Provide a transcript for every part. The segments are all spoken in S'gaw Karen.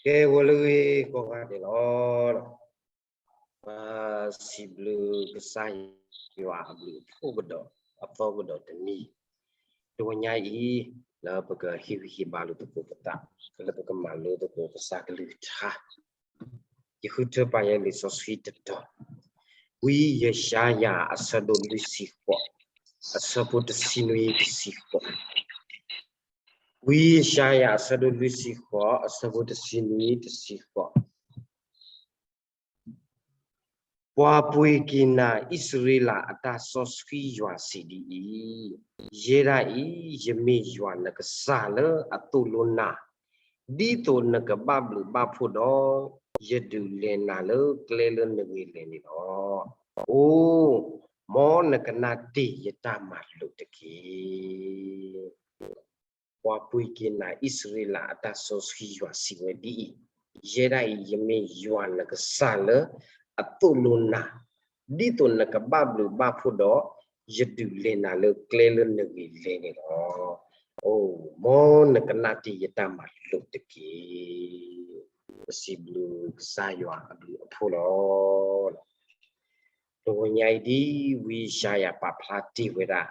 ကဲ ဂီၤလၢအဂ့ၤကိးဂၤဒဲးလီၤ. ပစံးဘျုးကစၢ်ယွၤအဘျုးအဖှိၣ်ကဒီး အသီကဒီးတနံၤ, တဂီၤညါအံၤ လၢပကဟ့ၣ်ဂံၢ်ဟ့ၣ်ဘါလိာ်သကိးပသး, လၢပကမၤလိသကိးကစၢ်ကလုၢ်ကထါ, ယဃုထၢပာ်ယဲလံာ်စီဆှံတတီၤ, ဝံယၡါယၤအဆၢဒိၣ်လွံၢ်ဆံဃိး, အဆၢဖိတဆံနွံတဆံဃိး. ဝံယၡါယၤအဆၢဒိၣ်လွံၢ်ဆံဃိး အဆၢဖိတဆံနွံတဆံဃိး. ပှၤပှ့ၤက့ၤနၤအံၣ်စရ့လးအတၢ်စီဆှံယွၤစံးဒ်အံၤ, ယဲဒၣ်အံၤ ယမ့ၢ်ယွၤနကစၢ်လၢအသိၣ်လိနၤ, ဒ်သိးနကဘၣ်ဘျုးဘၣ်ဖှိၣ်ဒီး ယဒုးလဲၤနၤလၢကျဲလၢနဂ့ၤလဲၤန့ၣ်လီၤ. အိ, မ်နကနၣ်တ့ၢ်ယတၢ်မၤလိာ်တက့ၢ်. ပှၤပှ့ၤက့ၤနၤအံၣ်စရ့လးအတၢ်စီဆှံယွၤစံးဝဲဒ်အံၤ, ယဲဒၣ်အံၤ ယမ့ၢ်ယွၤနကစၢ်လၢအသိၣ်လိနၤ, ဒ်သိးနကဘၣ်ဘျုးဘၣ်ဖှိၣ်ဒီး ယဒုးလဲၤနၤလၢကျဲလၢနဂ့ၤလဲၤန့ၣ်လီၤ. အိ, မ်နကနၣ်တ့ၢ်ယတၢ်မၤလိာ်တက့ၢ်. ပစံးဘျုးကစၢ်ယွၤအဘျုးအဖှိၣ်လီၤ. တဂီၤညါအံၤဒ်ဝံယၡါယၤပာ်ဖျါတ့ၢ်ဝဲဒၣ်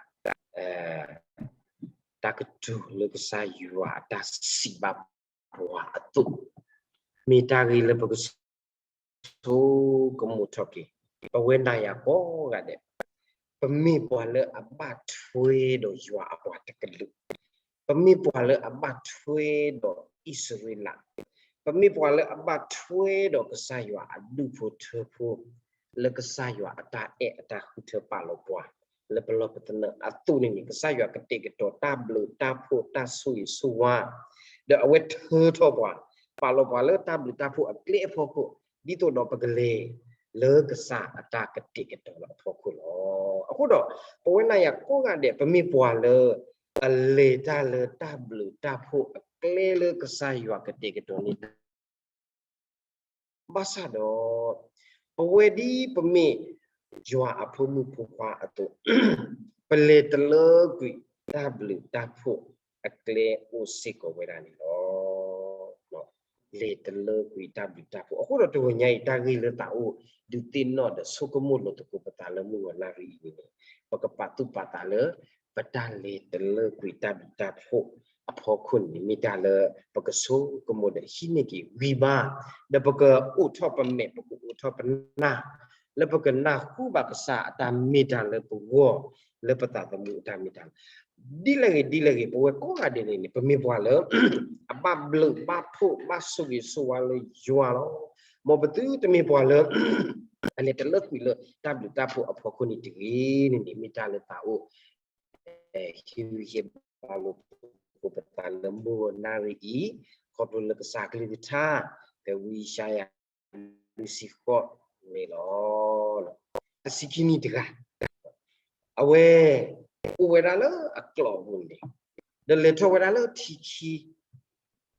တၢ်ကတိၤလၢကစၢ်ယွၤအတၢ်စံးဘၣ်ပှၤအသိး, မ့ၢ်တၢ်ဂ့ၢ်လၢပကဆိကမိၣ်ထီၣ်က့ၤ, ပဝဲနၤယၤကိးဂၤဒဲး, ပမ့ၢ်ပှၤလၢအဘၣ်ထွဲဒီးယွၤအပှၤတကလုာ်, ပမ့ၢ်ပှၤလၢအဘၣ်ထွဲဒီးအံၣ်စရ့လး, ပမ့ၢ်ပှၤလၢအဘၣ်ထွဲဒီးကစၢ်ယွၤအဒူၣ်ဖိထၢဖိ, လၢကစၢ်ယွၤအတၢ်အဲၣ်အတၢ်ဃုထၢပာ်လီၤပှၤ လၢပလီၢ်ပသနၢၣ်အသိးန့ၣ်န့ၣ် ကစၢ်ယွၤကတဲာ်ကတီၤတၢ်ဘျုးတၢ်ဖှိၣ်တၢ်ဆိၣ်ဂ့ၤဆိၣ်ဝါ, ဒီးအဝဲထၢထီၣ်ပှၤ, ပာ်လီၤပှၤလၢတၢ်ဘျုးတၢ်ဖှိၣ်အကျဲအဖီခိၣ်, ဒ်သိးဒီးပကလဲၤလၢကစၢ်အတၢ်ကတဲာ်ကတီၤလၢအဖီခိၣ်လီၤ. အဃိဒီး ပဝဲနၤယၤကိးဂၤဒဲး ပမ့ၢ်ပှၤလၢ အလဲၤတၢ်လၢတၢ်ဘျုးတၢ်ဖှိၣ်အကျဲလၢကစၢ်ယွၤကတဲာ်ကတီၤန့ၣ် ဘၣ်ဆၣ်ဒီး ပဝဲဒ်ပမ့ၢ်ယွၤအဖိမုၣ်ဖိခွါအသိး, ပလဲၤတလၢကွံာ်တၢ်ဘျုးတၢ်ဖှိၣ်အကျဲအိၣ်စ့ၢ်ကီးဝဲဒၣ်န့ၣ်လီၤ. လဲၤတလၢကွံာ်တၢ်ဘျုးတၢ်ဖှိၣ်. အဃိဒီးတဂီၤညါအံၤ တၢ်ဂ့ၢ်လၢသးအိၣ်ဒုးသ့ၣ်နီၣ်ဒီးဆိကမိၣ်လိာ်သကိးပသးလၢမုၢ်ဂီၤနၣ်ရံၣ်အံၤန့ၣ်, ပကပာ်သူၣ်ပာ်သးလၢ ပတၢ်လဲၤတလၢကွံာ်တၢ်ဘျုးတၢ်ဖှိၣ်အဖီခိၣ်န့ၣ် မ့ၢ်တၢ်လၢပကဆိကမိၣ်ဒီးဟံးန့ၢ်က့ၤဝံၤဘၣ်, ဒီးပကအိးထီၣ်ပမဲာ် ပကအိးထီၣ်ပနၢ် လၢပကနၢ်ဟူဘၣ်ကစၢ်အတၢ်မ့ၢ်တၢ်လၢပဂီၢ်, လၢပသးသမူအတၢ်မ့ၢ်တၢ်လၢ ဒ်လဲၣ်ဂ့ၤ ဒ်လဲၣ်ဂ့ၤ ပဝဲကိးဂၤဒဲးန့ၣ်န့ၣ် ပမ့ၢ်ပှၤလၢ အဘၣ်ဘျုးဘၣ်ဖှိၣ်ဘၣ်ဆိၣ်ဂ့ၤဆိၣ်ဝါလၢယွၤလီၤ. မ်ပသုတမ့ၢ်ပှၤလၢ အလဲၤတလၢကွံာ်လၢတၢ်ဘျုးတၢ်ဖှိၣ်အဖီခိၣ်န့ၣ်တဂ့ၤန့ၣ်န့ၣ် မ့ၢ်တၢ်လၢသးအိၣ် ဟ့ၣ်ဂံၢ်ဟ့ၣ်ဘါလိာ်သကိးပသးလၢမုၢ်ဂီၤနၣ်ရံၣ်အံၤ, ခီဖျိလၢကစၢ်ကလုၢ်ကထါ ဖဲဝံယၡါယၤ လွံၢ်ဆံဃိးန့ၣ်လီၤ. တဆံခံနံၣ်တဂၤ အဝဲ အိၣ်ဝဲဒၣ်လၢအကျိးပူၤန့ၣ်, ဒီးလဲၤထီၣ်ဝဲဒၣ်လၢထံခံ,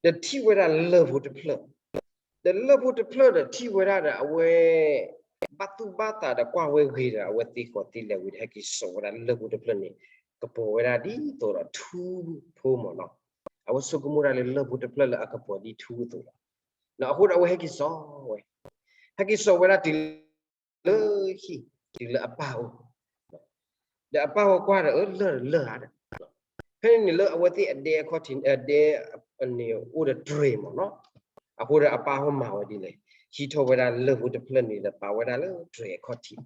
ဒီးထံၣ်ဝဲဒၣ်လၢၢ်ဖိတဖျၢၣ်, ဒီးလၢၢ်ဖိတဖျၢၣ်ဒီးထံၣ်ဝဲဒၣ်ဒီးအဝဲ ဘၣ်သူၣ်ဘၣ်သးဒီးကွၢ်ဝဲဂ့ၤဒီး အဝဲသ့ဃီၤသ့လဲၤဝံၤဒီး ဟဲက့ၤစိာ်ဝဲဒၣ်လၢၢ်ဖိတဖျၢၣ်န့ၣ် ကပီၤဝဲဒၣ်ဒ်သိးဒီးထူဖိမ့ၢ်နီၤ. အဝဲဆိကမိၣ်ဒၣ်လၢလၢၢ်ဖိတဖျၢၣ်လၢအကပီၤဒ်ထူအသိးလီၤ. အဃိဒီးအဝဲဟဲက့ၤစိာ်ဝဲ, ဟဲက့ၤစိာ်ဝဲဒၣ်တုၤလၢဟံၣ်, တုၤလၢအပၢ်အိၣ်, ဒီးအပၢ်ဝဲကွၢ်ဒီး အၢ လၢၢ်လၢၢ်ဧါဒီး, ဖဲန့ၣ်န့ၣ်လၢအဝဲသ့ၣ်အဒဲအခီၣ်ထံး အဒဲန့ၣ်အိၣ်ဒီးတြဲၤမ့ၢ်နီၤ. အဃိဒီးအပၢ်ဟီၣ်မၤဝဲဒ်လဲၣ်, ဟံးထီၣ်ဝဲဒၣ်လၢၢ်ဖိတဖျၢၣ်န့ၣ်ဒီးပာ်ဝဲဒၣ်လၢတြဲၤအခီၣ်ထံး,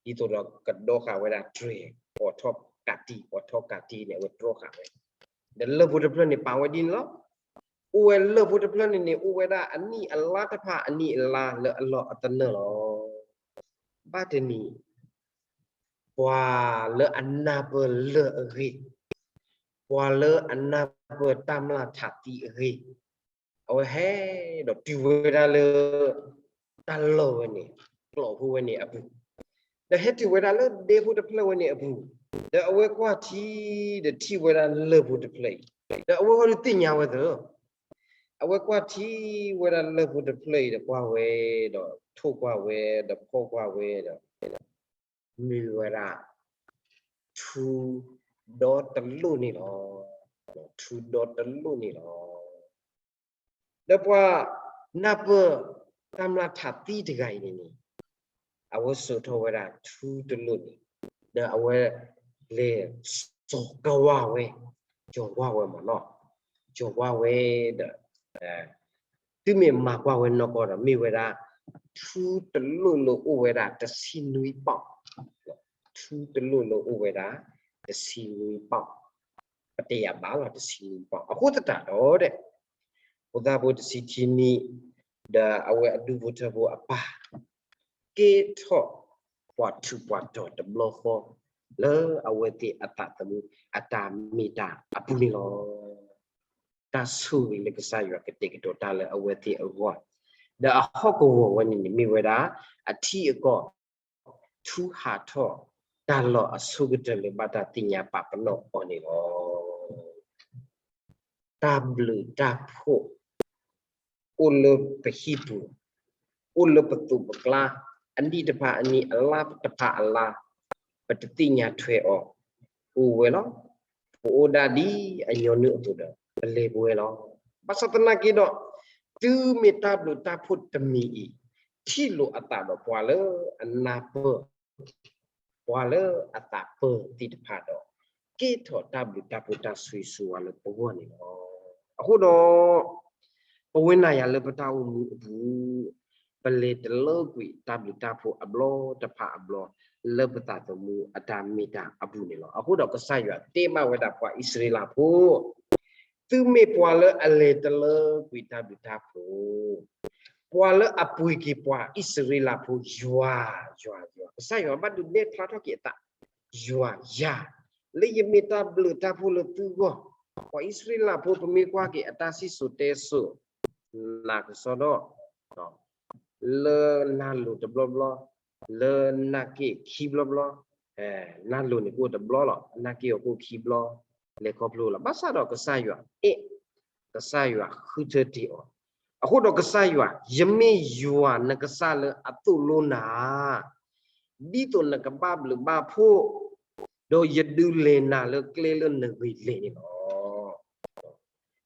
ဒ်သိးဒီးကဒိဃာ်ဝဲဒၣ်တြဲၤ အိးထီၣ်ကးတံၢ် အိးထီၣ်ကးတံၢ်န့ၣ် အဝဲတြီဃာ်ဝဲ ဒီးလၢၢ်ဖိတဖျၢၣ်န့ၣ်ပာ်ဝဲဒ်န့ၣ်လီၤ. အိၣ်ဝဲလၢၢ်ဖိတဖျၢၣ်န့ၣ်န့ၣ် အိၣ်ဝဲဒၣ်အနံၣ်အလါတဖၣ်အနံၣ်အလါလၢအလီၢ်အတနၢၢ်လီၤ. ဘၣ်တနံၤ ပှၤလၢအနၢ်ပၢၢ်လၢၢ်အဂ့ၢ်, ပှၤလၢအနၢ်ပၢၢ်တၢ်မျၢ်ထးသံအဂ့ၢ်, အဝဲဟဲဒီးတုၤဝဲဒၣ်လၢ တၢ်လီၢ်ဝဲန့ၣ် ကျိးဖိဝဲန့ၣ်အပူၤ, ဒီးဟဲတုၤဝဲဒၣ်လၢဒဲဖိတဖျၢၣ်ဝဲန့ၣ်အပူၤ, ဒီးအဝဲကွၢ်ထံဒီးထံၣ်ဝဲဒၣ်လၢၢ်ဖိတဖျၢၣ်အံၤ, ဒီးအဝဲဟီဒုးသ့ၣ်ညါဝဲသၢ အဝဲကွၢ်ထံဝဲဒၣ်လၢၢ်ဖိတဖျၢၣ်အံၤဒီးကွၢ်ဝဲ, ဒီးထိၣ်ကွၢ်ဝဲ, ဒီးဖီၣ်ကွၢ်ဝဲဒီး မ့ၢ်ဝဲဒၣ် ထူဒီတလိၣ်န့ၣ်လီၤ. ထူဒီတလိၣ်န့ၣ်လီၤ. ဒီးပှၤနၢ်ပၢၢ်တၢ်မျၢ်ထးသံတဂၤအံၤန့ၣ်န့ၣ် အဝဲစိာ်ထီၣ်ဝဲဒၣ်ထူတလိၣ်န့ၣ် ဒီးအဝဲလဲၤစိာ်ကွၢ်ဝဲ, စိာ်ကွၢ်ဝဲမ့ၢ်နီၤ, စိာ်ကွၢ်ဝဲဒီး တုၤမ့ၢ်မၤကွၢ်ဝဲနီၢ်ကီၢ်ဒီး မ့ၢ်ဝဲဒၣ် ထူတလိၣ်လၢအိၣ်ဝဲဒၣ်တဆံနွံပီၣ်, ထူတလိၣ်လၢအိၣ်ဝဲဒၣ် တဆံနွံပီၣ်, ပတယၤဘၣ်လီၤ တဆံနွံပီၣ်. အဃိသတးဒီး ဖိသၣ်ဖိတဆံခံနံၣ် ဒီးအဝဲအဒူၣ်ဖိထၢဖိအပၢ် ကဲထီၣ်ပှၤထူးပှၤတီၤတဘျီဃီ လၢအဝဲသ့ၣ်အသးသမူအတၢ်မ့ၢ်တၢ်အပူၤန့ၣ်လီၤ. တၢ်ဆိၣ်ဂ့ၤလၢကစၢ်ယွၤကတဲာ်ကတီၤတၢ်လၢအဝဲသ့ၣ်အဂီၢ်, ဒီးအဟီၣ်ကဝီၤဝဲန့ၣ်န့ၣ် မ့ၢ်ဝဲဒၣ် အထံအကီၢ် ထူဟးထီၣ်တၢ်လီၢ်အဆိကတၢၢ်လၢဘၣ်တၢ်သ့ၣ်ညါပာ်ပနီၣ်အီၤန့ၣ်လီၤ. တၢ်ဘျုးတၢ်ဖှိၣ် အိၣ်လၢပဟံၣ်ပူၤ, အိၣ်လၢပသိးပကျါ, အနံၣ်တဖၣ်အနံၣ် အလါတဖၣ်အလါ, ပတသ့ၣ်ညါထွဲအီၤ, အိၣ်ဝဲလီၤ. ပအိၣ်ဒၣ်ဒ်အညီနုၢ်အသိးဒီး ပလဲၤပဝဲလီၤ. ဘၣ်ဆၣ်သနာ်က့ဒီး တုၤမ့ၢ်တၢ်ဘျုးတၢ်ဖှိၣ်တမံၤအံၤ ထံၣ်လိာ်အသးဒီးပှၤလၢအနၢ်ပၢၢ် ပှၤလၢအသးပၢၢ်သ့ၣ်တဖၣ်ဒီး ကဲထီၣ်တၢ်ဘျုးတၢ်ဖှိၣ်တၢ်ဆိၣ်ဂ့ၤဆိၣ်ဝါလၢပဂီၢ်န့ၣ်လီၤ. အဃိဒီး ပဝဲနၤယၤလၢပတၢ်အိၣ်မူအပူၤ ပလဲၤတလၢကွံာ်တၢ်ဘျုးတၢ်ဖှိၣ်အဘျီတဖၣ်အဘျီ လၢပသးသမူအတၢ်မ့ၢ်တၢ်အပူၤန့ၣ်လီၤ. အဃိဒီးကစၢ်ယွၤတဲဘၣ်ဝဲဒၣ်ပှၤအံၣ်စရ့လးဖိ သုမ့ၢ်ပှၤလၢအလဲၤတလၢကွံာ်တၢ်ဘျုးတၢ်ဖှိၣ်, ပှၤလၢအပှ့ၤက့ၤပှၤအံၣ်စရ့လးဖိ ယွၤ, ယွၤ, ယွၤ, ကစၢ်ယွၤဘၣ်ဒုးနဲၣ်ဖျါထီၣ်က့ၤအသး, ယွၤယၤ, လၢယမ့ၢ်တၢ်ဘျုးတၢ်ဖှိၣ်လၢသုဂီၢ်, ပှၤအံၣ်စရ့လးဖိ ပမ့ၢ်ကွၢ်က့ၤအတၢ်စံၣ်စိၤတဲစိၤ နးကစီဒီ လၢနၢ်လိၤတဘျီဘျီ, လၢနၢ်က့ၣ်ခံဘျီဘျီ, နၢ်လိၤန့ၣ်ကအိၣ်တဘျီလီၤ, နၢ်က့ၣ်အီၤကအိၣ်ခံဘျီ, လဲၤခီဖျိလီၤ. ဘၣ်ဆၣ်ဒီးကစၢ်ယွၤအဲၣ်, ကစၢ်ယွၤဃုထၢတ့ၢ်အီၤ, အဃိဒီးကစၢ်ယွၤ, ယမ့ၢ်ယွၤနကစၢ်လၢအသိၣ်လိနၤ ဒ်သိးနကဘၣ်ဘျုးဘၣ်ဖှိၣ်, ဒီးယဒုးလဲၤနၤလၢကျဲလၢနဂ့ၤလဲၢ်န့ၣ်လီၤ.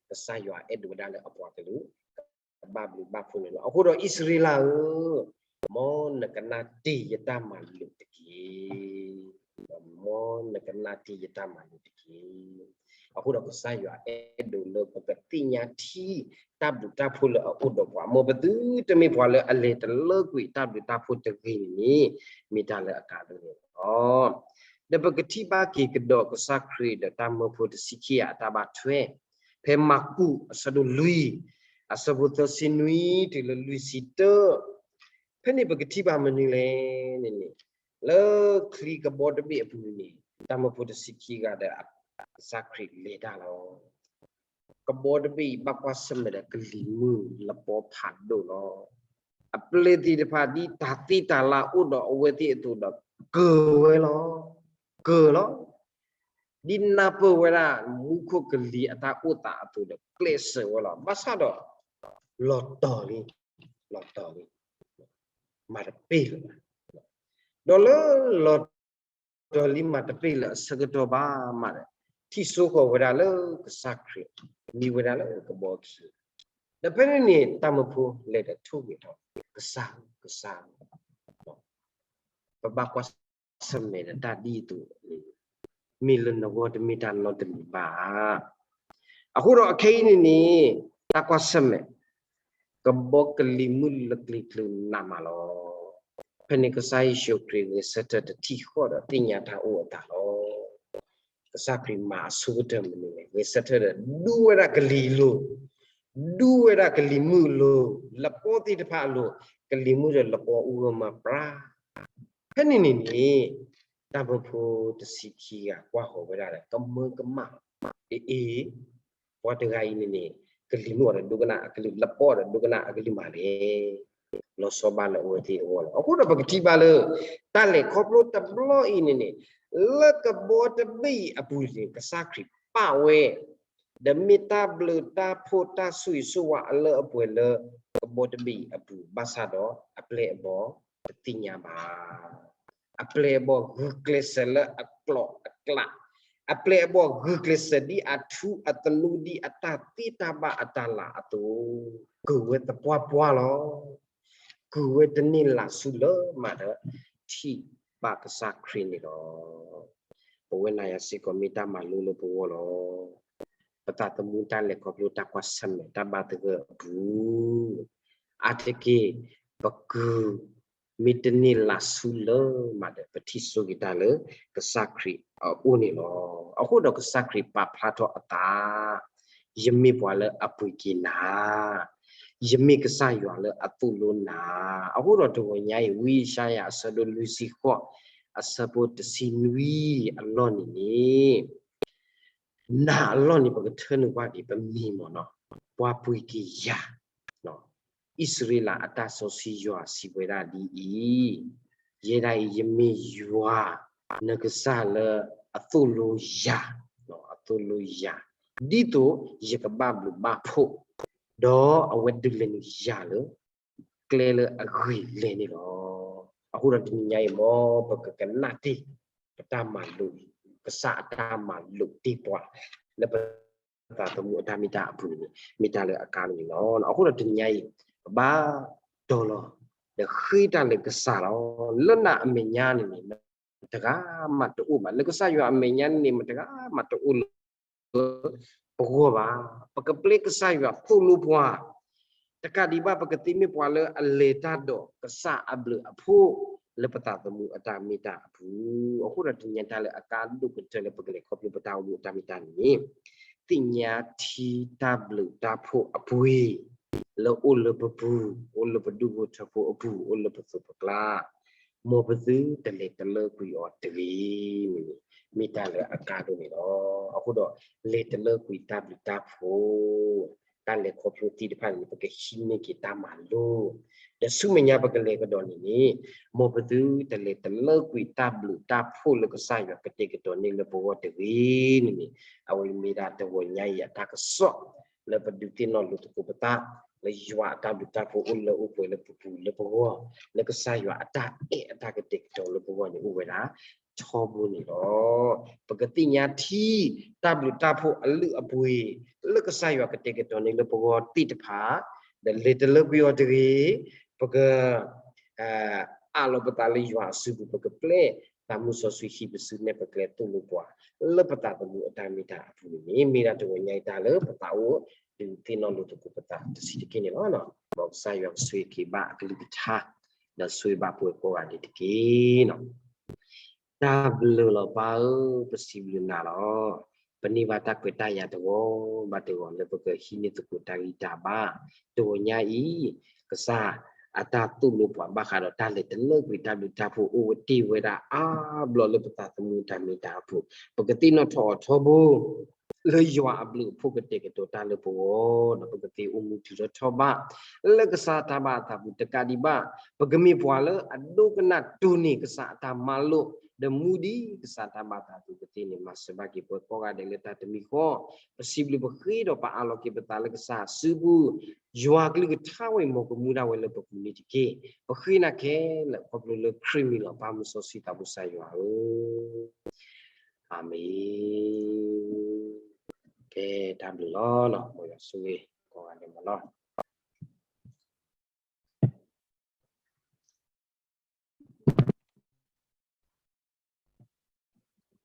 ကစၢ်ယွၤအဲၣ်ဒိးဝဲဒၣ်လၢအပှၤကလုာ် ကဘၣ်ဘျုးဘၣ်ဖှိၣ်န့ၣ်လီၤ. အဃိဒီးအံၣ်စရ့လးဧၢ, မ်နကနၢ်တ့ၢ်ယတၢ်မၤလိာ်တက့ၢ်. မ်နကနၢ်တ့ၢ်ယတၢ်မၤလိာ်တက့ၢ်. အဃိဒီးကစၢ်ယွၤအဲၣ်ဒိးလၢပကသ့ၣ်ညါထံ တၢ်ဘျုးတၢ်ဖှိၣ်လၢအအိၣ်ဒီးပှၤ, မ်ပသုတမ့ၢ်ပှၤလၢအလဲၤတလၢကွံာ်တၢ်ဘျုးတၢ်ဖှိၣ်တဂ့ၤန့ၣ်န့ၣ် မ့ၢ်တၢ်လၢအကါဒိၣ်န့ၣ်လီၤ. ဒီးပကထံၣ်ဘၣ်က့ၤကဒီးကစၢ်ခရံာ်ဒီးတၢ်မၢဖိတဆံခံဂၤအတၢ်ဘၣ်ထွဲ ဖဲမၢ်ကူးအဆၢဒိၣ်လွံၢ် အဆၢဖိသၢဆံနွံတုၤလၢလွံၢ်ဆံတၢ, ဖဲန့ၣ်ပကထံၣ်ဘၣ်မနုၤလဲၣ်န့ၣ်န့ၣ်, လၢချံကဘီတဘ့ၣ်အပူၤန့ၣ် တၢ်မၢဖိတဆံခံဂၤဒီးကစၢ်ခရံာ်လဲၤတၢ်လီၤ. ကဘီတဘ့ၣ်အံၤဘၣ်ကွၢ်ဆၢၣ်မဲာ်ဒီးကလံၤမုၢ်လပီဖးဒိၣ်လီၤ. အပျဲၢ်သ့ၣ်တဖၣ်ဒ်တၢ်သံတၢ်လၤအိၣ်ဒီးအဝဲသ့ၣ်အသိးဒီး ကၢၤဝဲလီၤ. ကၢၤလီၤ. ဒ်နၢ်ပၢၢ်ဝဲဒၣ်မူခိၣ်ကလံၤအတၢ်အိၣ်သးအသိးဒီး ကျဲးစၢးဝဲလီၤ. ဘၣ်ဆၣ်ဒီး လီၤတီၤလံ, လီၤတီၤလံ, မၤတပ့ၢ်လၢၤဘၣ်. ဒီးလၢလီၤတီၤလံမၤတပ့ၢ်လၢၤအဆၢကတီၢ်ဘၣ်မးဒီး ထံၣ်စိဃီၤဝဲဒၣ်လၢကစၢ်ခရံာ် မံဝဲဒၣ်လၢကဘီခံ, ဒီးဖဲန့ၣ်န့ၣ် တၢ်မၢဖိလဲၤဒီးထိၣ်ဂဲၤထီၣ်, ကစၢ်ဧၢ, ကစၢ်ဧၢ, ပဘၣ်ကွၢ်ဆၢၣ်မဲာ်ဒီးတၢ်ဒ်အံၤအသိးန့ၣ် မ့ၢ်လၢနဂီၢ်တမ့ၢ်တၢ်နီတမံၤဘၣ်. အဃိဒီးအခဲအံၤန့ၣ်န့ၣ် တၢ်ကွၢ်ဆၢၣ်မဲာ် ကဘီကလံၤမုၢ်လၢကျံၤကျုၤနးမးလီၤ. ဖဲန့ၣ်ကစၢ်ယ့ၣ်ၡူးခရံာ်ဂဲၤဆၢထၢၣ်တထံၣ်ဃီဒီးသ့ၣ်ညါတၢ်အိၣ်အသးလီၤ. ကစၢ်ခရံာ်မၤအဆိကတၢၢ်မနုၤလဲၣ်, ဂဲၤဆၢထၢၣ်ဒီးဒူဝဲဒၣ်ကလံၤလိၤ, ဒူဝဲဒၣ်ကလံၤမုၢ်လိၤ, လပီသ့ၣ်တဖၣ်အလိၤ, ကလံၤမုၢ်ဒီးလပီအူဂၢၢ်မၤပြၢ် ဖဲန့ၣ်န့ၣ်န့ၣ် တၢ်မၢဖိတဆံခံဂၤကွၢ်ဃီၤဝဲဒၣ်ဒီး ကမၢကမၣ်, အ့အ့, ပှၤတဂၤအံၤန့ၣ်န့ၣ် ကလံၤမုၢ်အီၤဒီးဒိကနၣ်အကလုၢ်, လပီအီၤဒီးဒိကနၣ်အကလုၢ်မးလဲၣ်. လီၤဆီဘၣ်လၢအဝဲသ့ၣ်အဂီၢ်လီၤ. အဃိဒီးပကထံၣ်ဘၣ်လၢ တၢ်လဲၤခီဖျိတဘျီအံၤန့ၣ်န့ၣ် လၢကဘီတဘ့ၣ်အံၤအပူၤန့ၣ် ကစၢ်ခရံာ်ပာ်ဝဲ ဒီးမ့ၢ်တၢ်ဘျုးတၢ်ဖှိၣ်တၢ်ဆိၣ်ဂ့ၤဆိၣ်ဝါအလၢအပှဲၤလၢ ကဘီတဘ့ၣ်အံၤအပူၤ ဘၣ်ဆၣ်ဒီးအပျဲၢ်အဘီၣ်တသ့ၣ်ညါဘၣ်. အပျဲၢ်အဘီၣ်ဂုာ်ကျဲးစၢးလၢအကျိၤအကျဲ အပျဲၢ်အဘီၣ်ဂုာ်ကျဲးစၢးဒ်အထူအသနူဒ်အတၢ်သ့တၢ်ဘၣ်အတၢ်လၤအသိး, ကုၢ်ဝဲသပှၢ်ပှၢ်လီၤ. ကုၢ်ဝဲတန့ၢ်လၤဆူလၢၤမးဒီး ထံၣ်ဘၣ်ကစၢ်ခရံာ်န့ၣ်လီၤ. ပဝဲနၤယၤစ့ၢ်ကီးမ့ၢ်တၢ်မၤလိလၢပဂီၢ်လီၤ. ပသးသမူတၢ်လဲၤခီဖျိတၢ်ကွၢ်ဆၢၣ်မဲာ် တၢ်ဘၣ်သဂၢၢ်အပူၤ, အါတက့ၢ် ပကုၢ် မ့ၢ်တန့ၢ်လၤဆူလၢၤမးဒီး ပထံၣ်ဆိက့ၤတၢ်လၢကစၢ်ခရံာ်အအိၣ်န့ၣ်လီၤ. အဃိဒီးကစၢ်ခရံာ်ပာ်ဖျါထီၣ်အသး, ယမ့ၢ်ပှၤလၢအပှ့ၤက့ၤနၤ, ယမ့ၢ်ကစၢ်ယွၤလၢအသိၣ်လိနၤ. အဃိဒီးတဂီၤညါအံၤ ဝံယၡါယၤအဆၢဒိၣ်လွံၢ်ဆံဃိး အဆၢဖိတဆံနွံအလီၢ်န့ၣ်န့ၣ် နၤအလီၢ်န့ၣ် ပကထၢနုာ်ကွၢ်က့ၤပမံၤမ့ၢ်နီၤ, ပှၤပှ့ၤက့ၤယၤ, အံၣ်စရ့လးအတၢ်စီဆှံယွၤစံးဝဲဒၣ်ဒ်အံၤ, ယဲဒၣ်အံၤ ယမ့ၢ်ယွၤ, နကစၢ်လၢအသိၣ်လိယၤ, အသိၣ်လိယၤ, ဒ်သိးယကဘၣ်ဘျုးဘၣ်ဖှိၣ်, ဒီးအဝဲဒုးလဲၤနုာ်ယၤလၢ ကျဲလၢအဂ့ၤလဲၣ်န့ၣ်လီၤ. အဃိဒီးတနံၤညါအံၤ မ်ပကကနၣ်တ့ၢ် ပတၢ်မၤလိာ်, ကစၢ်အတၢ်မၤလိာ်တ့ၢ်ပှၤ လၢပသးသမူအတၢ်မ့ၢ်တၢ်အပူၤန့ၣ် မ့ၢ်တၢ်လၢအကါဒိၣ်န့ၣ်လီၤ. အဃိဒီးတနံၤညါအံၤ ပဘၣ်တီၤလီၤ ဒီးဃ့တၢ်လၢကစၢ်လီၤ. လၢနၤအမဲာ်ညါန့ၣ်န့ၣ် မတဂၤမးတအိၣ်ဘၣ်, လၢကစၢ်ယွၤအမဲာ်ညါန့ၣ်န့ၣ် မတဂၤမးတအိၣ်လၢ ပဂီၢ်ဘၣ်. ပကပျဲကစၢ်ယွၤသိၣ်လိပှၤ, တကးဒံးဘၣ် ပကသ့မ့ၢ်ပှၤလၢအလဲၤတၢ်ဒီးကစၢ်အဘျုးအဖှိၣ် လၢပသးသမူအတၢ်မ့ၢ်တၢ်အပူၤ. အဃိဒီးတနံၤညါတၢ်လၢအကါဒိၣ်ကတၢၢ်လၢပကလဲၤခီဖျိပတၢ်အိၣ်မူအတၢ်မ့ၢ်တၢ်န့ၣ် သ့ၣ်ညါထံတၢ်ဘျုးတၢ်ဖှိၣ်အပှ့ၤ လၢအိၣ်လၢပပူၤ, အိၣ်လၢပဒူၣ်ဖိထၢဖိအပူၤ, အိၣ်လၢပသိးပကျါ, မ်ပသုတလဲၤတလၢကွံာ်အီၤတဂ့ၤန့ၣ် မ့ၢ်တၢ်လၢအကါဒိၣ်န့ၣ်လီၤ. အဃိဒီး လဲၤတလၢကွံာ်တၢ်ဘျုးတၢ်ဖှိၣ်, တၢ်လဲၤခီဖျိသ့ၣ်တဖၣ်န့ၣ် ပကဟံးန့ၢ်က့ၤတၢ်မၤလိ, ဒီးဆူမဲာ်ညါပကလဲၤကဒီးန့ၣ်န့ၣ်, မ်ပသုတလဲၤတလၢကွံာ်တၢ်ဘျုးတၢ်ဖှိၣ်လၢကစၢ်ယွၤကတဲာ်ကတီၤန့ၢ်လၢပဂီၢ်တဂ့ၤန့ၣ်န့ၣ်, အဝဲမ့ၢ်ဒၣ်တဂီၤညါအံၤအတၢ်ကစီၣ် လၢပဒုးသ့ၣ်နီၣ်လိာ်သကိးပသး လၢယွၤအတၢ်ဘျုးတၢ်ဖှိၣ်အိၣ်လၢအိၣ်ပှဲၤလၢပပူၤလၢပဂီၢ်, လၢကစၢ်ယွၤအတၢ်အဲၣ်အတၢ်ကတဲာ်ကတီၤလၢပဂီၢ်န့ၣ်အိၣ်ဝဲဒၣ် ထီဘိန့ၣ်လီၤ. ပကသ့ၣ်ညါထံ တၢ်ဘျုးတၢ်ဖှိၣ်အလုၢ်အပှ့ၤ လၢကစၢ်ယွၤကတဲာ်ကတီၤန့ၢ်လၢပဂီၢ်သ့ၣ်တဖၣ်, ဒီးလဲၤတလၢကွံာ်အီၤတဂ့ၤ, ပက အးလီၤပသးလၢယွၤအစုပူၤ, ပကပျဲသးမုၢ်စီဆှံဟံးပစုနဲၣ်ပကျဲသိၣ်လိပှၤ လၢပသးသမူအတၢ်မ့ၢ်တၢ်အပူၤန့ၣ်န့ၣ် မ့ၢ်ဒၣ်တဂီၤညါအံၤတၢ်လၢပသးအိၣ် ဒုးသ့ၣ်နီၣ်လိာ်သကိးပသးတဆံးတက့ၢ်န့ၣ်လီၤ. မ်ကစၢ်ယွၤကဆိၣ်ဂ့ၤက့ၤဘၣ်အကလုၢ်ကထါ ဒီးဆိၣ်ဂ့ၤဘၣ်ပှၤကိးဂၤဒဲးတက့ၢ်. တၢ်ဘျုးလီၤပၢ်ဧၢ, ပစံးဘျုးနၤလီၤ. ပန့ၢ်ဘၣ်တၢ်ခွဲးတၢ်ယာ်တဂီၤဘၣ်တဂီၤလၢပကဟံးန့ၢ်သကိးတၢ်ဂံၢ်တၢ်ဘါ, တဂီၤညါအံၤ ကစၢ်အတၢ်သိၣ်လိပှၤဘၣ်ဃးဒီးတၢ်လဲၤတလၢကွံာ်တၢ်ဘျုးတၢ်ဖှိၣ်အိၣ်ဝဲတ့ၢ်ဝဲဒၣ်အါဘျီလၢပသးသမူတၢ်မ့ၢ်တၢ်အပူၤ, ပကသ့ၣ်နီၣ်ထီၣ်အီၤထီဘိ လၢယွၤအဘျုးအဖှိၣ်ကတဲာ်ကတီၤတၢ်လၢပဂီၢ်, ဒီးပကသ့အိၣ်မူတုၤထီၣ်ထီဘၣ် လၢကစၢ်တၢ်ဘၣ်အသးပူၤတကးဒံးဘၣ်, ပကမ့ၢ်ပှၤလၢအဒိကနၣ်တိၢ်န့ၢ်ကစၢ်အတၢ်မၤလိာ်, ဒီးမူဒံးကစၢ်တၢ်ဘၣ်သးအသိးကသ့န့ၣ် မၤစၢၤဘၣ်က့ၤပှၤကိးဂၤဒဲးလၢတၢ်တမံၤဃီ, ပစံးဘျုးပဃ့ဒီးပအးလီၤက့ၤပသးလၢကစၢ်အစုပူၤ, ယွၤကလုၢ်ကထါဝဲအံၤ မ်ကမူဒၣ်ဝဲလၢပပူၤန့ၣ်တက့ၢ်. ပဃ့နၤခဲလၢာ်ခီဖျိလၢခရံာ်မံၤလီၤ. ပၢ်မုၢ်စီဆှံသးဘိကစၢ်ယွၤဧၢ, အၤမ့ၣ်. ကဲ တၢ်ဘျုးလီၤ, မ်ယွၤဆိၣ်ဂ့ၤကိးဂၤဒဲးမးလီၤ.